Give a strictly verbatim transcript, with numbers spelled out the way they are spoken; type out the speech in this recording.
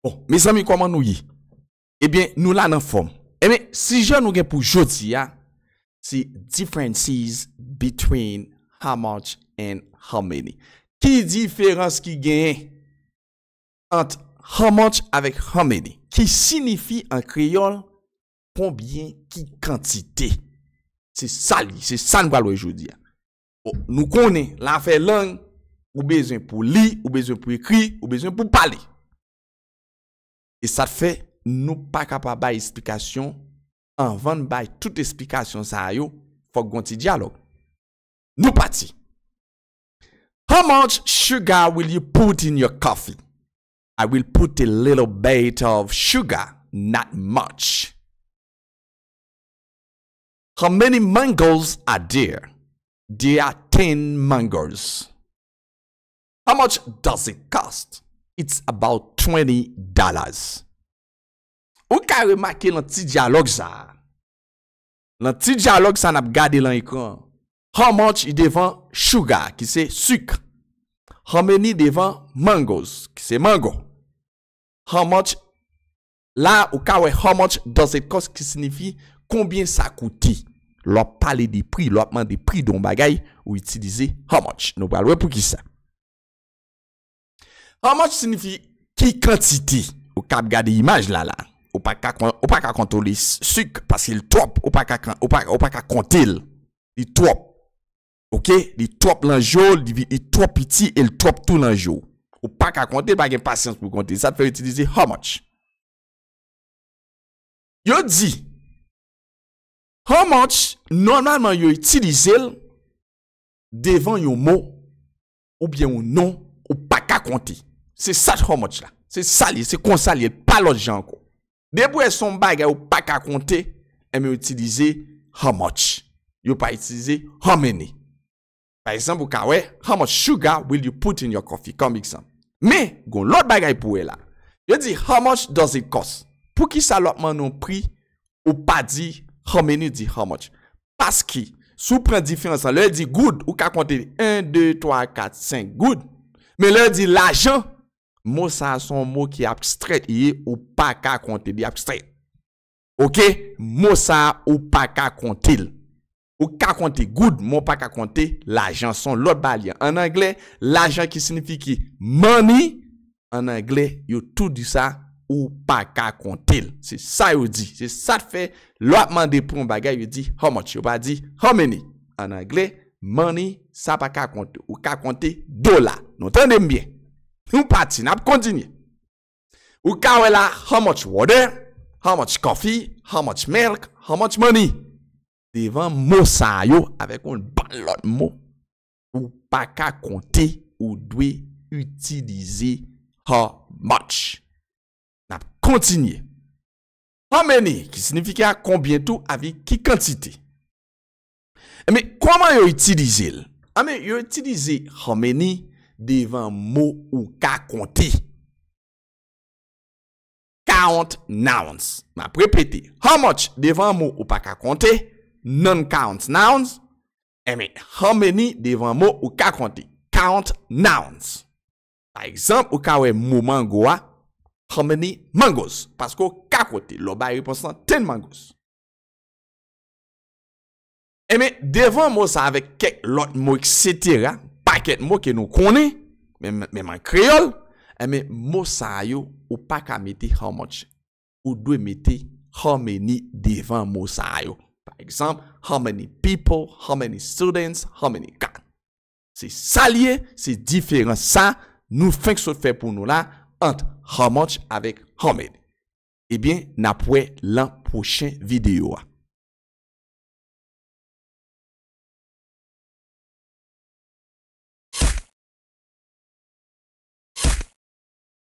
Bon, mezanmi, kòman nou ye? Ebyen, nou la nan fòm. Ebyen, sijè nou gen pou jodi a, se differences between how much and how many. Ki diferans ki genyen ant how much avèk how many, ki sinifi an kreyòl konbyen, ki kantite. Se sa li, se sa nou pral wè jodi a. Bon, nou konnen, lafè lang, ou bezwen pou li, ou bezwen pou ekri, ou bezwen pou pale. E sa fè, nou pa ka pa bay esplikasyon. Anvan n bay tout esplikasyon sa yo, fòk gon ti dyalòg. Nou pati. How much sugar will you put in your coffee? I will put a little bit of sugar, not much. How many mangoes are there? There are ten mangoes. How much does it cost? It's about twenty dollars. Ou ka remake nan ti dyalòg sa a. Nan ti dyalòg sa n ap gade lan ekran an. How much li devan sugar, ki se sik. How many devan mangoes, ki se mango. How much, la, ou ka wè how much does it cost, ki sinifi konbyen sa koute. Lè w ap pale de pri, lè w ap mande pri de yon bagay, ou itilize how much. Nou pral wè poukisa. How much sinifi ki kantite. Ou ka ap gade imaj la la. Ou pa ka kon-, ou pa ka kontwole s-, sik paske l twòp. Ou pa ka kan-, ou pa, ou pa ka konte l. Li twòp. Oke? Li twòp lan je w, li, li twòp piti e l twòp tou lan je w. Ou pa ka konte l, pa gen pasyans pou konte l. Sa fè yo itilize how much. Yo di, how much, nòmalman yo itilize l devan yon mo oubyen yon non ou pa ka konte. Se sa how much la. Se sa li ye, se konsa li ye, pa lòt jan ankò. Depi w wè se yon bagay ou pa ka konte, enben yo itilize how much. Yo pa itilize how many. Pa egzanp, ou ka wè, how much sugar will you put in your coffee? Kòm egzanp. Men, gon lòt bagay pou wè la. Yo di, how much does it cost? Poukisa lè w ap mande yon pri, ou pa di how many, di how much? Paske, si w pran diferans lan, lè yo di goud, ou ka konte en, de, twa, kat, senk goud. Men lè yo di lajan, mo sa a se yon mo ki abstrè, li ye, ou pa ka konte, li abstrè. Oke? Mo sa a, ou pa ka konte l. Ou ka konte goud, men w pa ka konte lajan. Se yon lòt bagay. An anglè, lajan ki sinifi ki money, an anglè, yo tou di sa, ou pa ka konte l. Se sa yo di. Se sa k fè, lè w ap mande pou yon bagay, yo di how much. Yo pa di how many. An anglè, money, sa pa ka konte. Ou ka konte dola. Nou tande m byen. Nou pati, n ap kontinye. Ou ka wè la, how much water, how much coffee, how much milk, how much money. Devan mo sa yo, avèk yon bann lòt mo, ou pa ka konte, ou dwe itilize how much. N ap kontinye. How many, ki sinifi a konbyen tou, avèk ki kantite. Enben, kòman yo itilize l? Enben, yo itilize how many devan mo ou ka konte. Count nouns. M ap repete. How much devan mo ou pa ka konte, non-count nouns. Enben, how many devan mo ou ka konte, count nouns. Pa egzanp, ou ka wè mo mango a, how many mangoes? Paske w ka konte, lè w bay repons lan, ten mangoes. Enben, devan mo sa avèk kèk lòt mo, etsetera, pakèt mo ke nou konnen, menm, menm an kreyòl, enben, mo sa yo, ou pa ka mete how much. Ou dwe mete how many devan mo sa yo. Pa egzanp, how many people, how many students, how many cars. Se sa l ye, se diferans sa nou fenk sot fè pou nou la ant how much avèk how many. Ebyen, n ap wè lan pwochen videyo a.